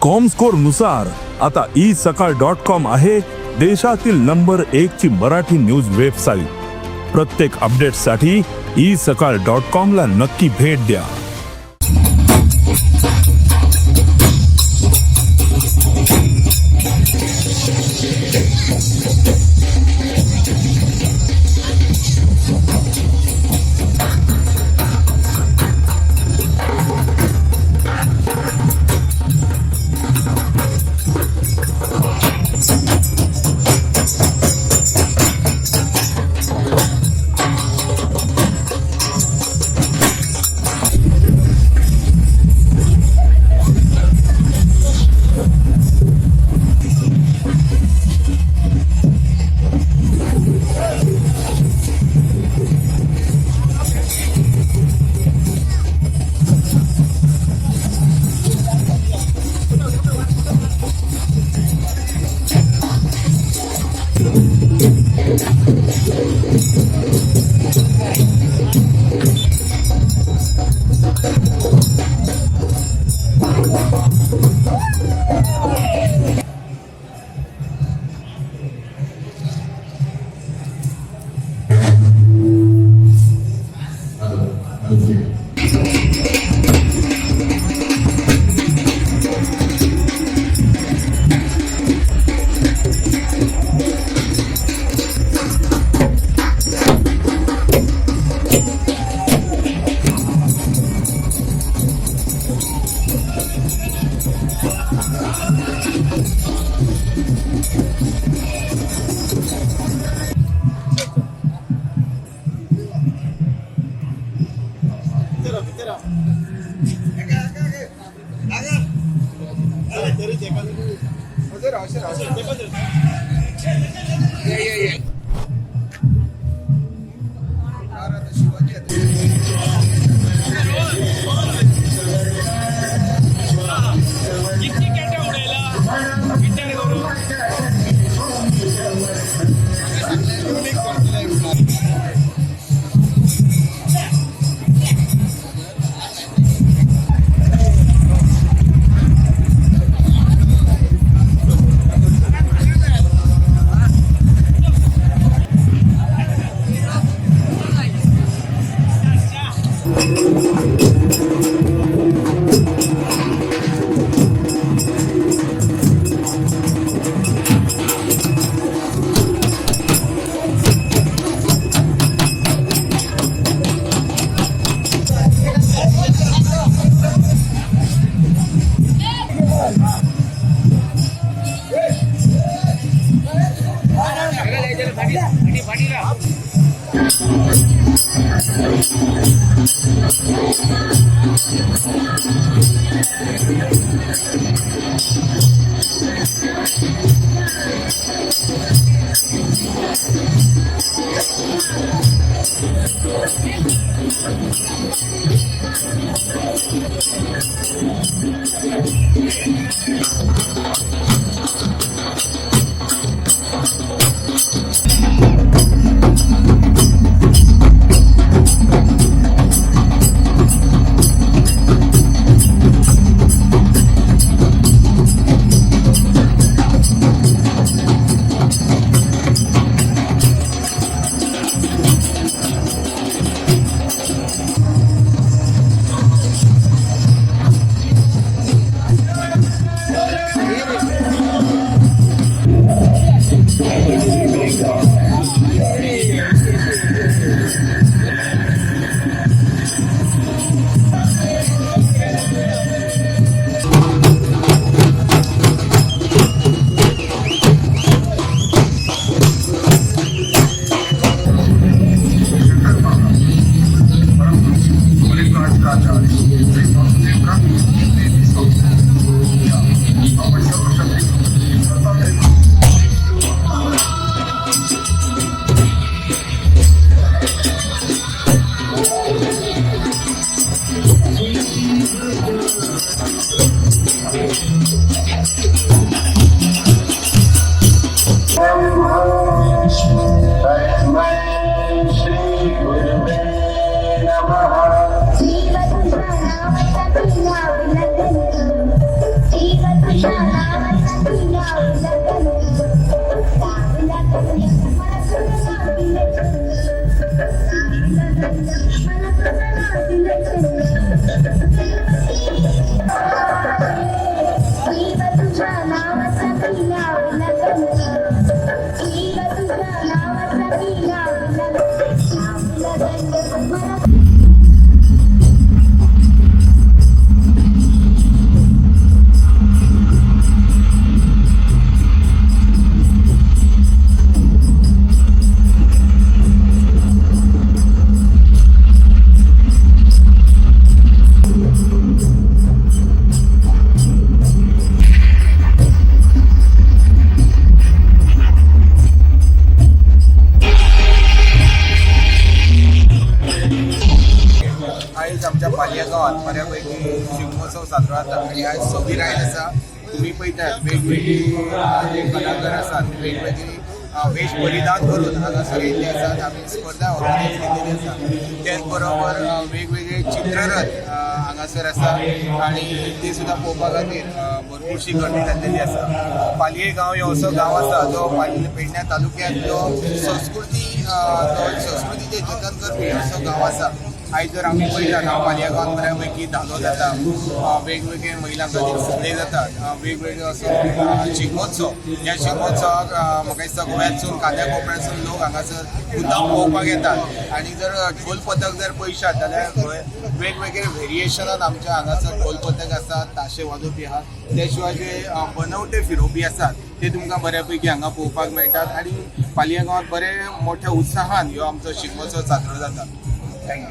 Comscore नुसार आता E सकाळ डॉट कॉम आहे देशातील नंबर 1 ची मराठी न्यूज वेबसाईट. प्रत्येक अपडेटसाठी ई सकाळ डॉट कॉम ला नक्की भेट द्या. शिगमोत्सव साजरो जाता आनी आयज सवी आयज आसा. तुमी पळयतात, वेगवेगळी जे कलाकार आसात, वेगवेगळी वेश परिधान करून हांगासर येयल्ले आसात. आमी स्पर्धा ऑर्गनायज केलेली आसा. तेच बरोबर वेगवेगळे चित्ररथ हांगासर आसा आनी ते सुद्दां पळोवपा खातीर भरपूरशी गर्दी जाल्लेली आसा. पालये गांव हो असो गांव आसा जो पेडण्या तालुक्यांतलो संस्कृती जो संस्कृतीचें जतन करपी असो गांव आसा. आयज जर आमी पळयतात, हांव पालया गांवांत बऱ्यापैकी धालो जाता, वेगवेगळे महिलां खातीर फुगडे जातात, वेगवेगळे असो शिगमोत्सव. ह्या शिगमोत्सवाक म्हाका दिसता गोव्यांतसून, कांद्या कोपऱ्यासून लोक हांगासर मुद्दाम पळोवपाक येतात. आनी जर ढोल पथक जर पळयशात जाल्यार वेगवेगळे व्हेरिएशनान आमच्या हांगासर ढोल पथक आसात, ताशे वाजोवपी आहात. त्या शिवाय जे बनवटे फिरोवपी आसात, ते तुमकां बऱ्यापैकी हांगा पळोवपाक मेळटात. आनी पालया गांवांत बरे मोठ्या उत्साहान ह्यो आमचो शिगमोत्सव साजरो जाता. Thank you.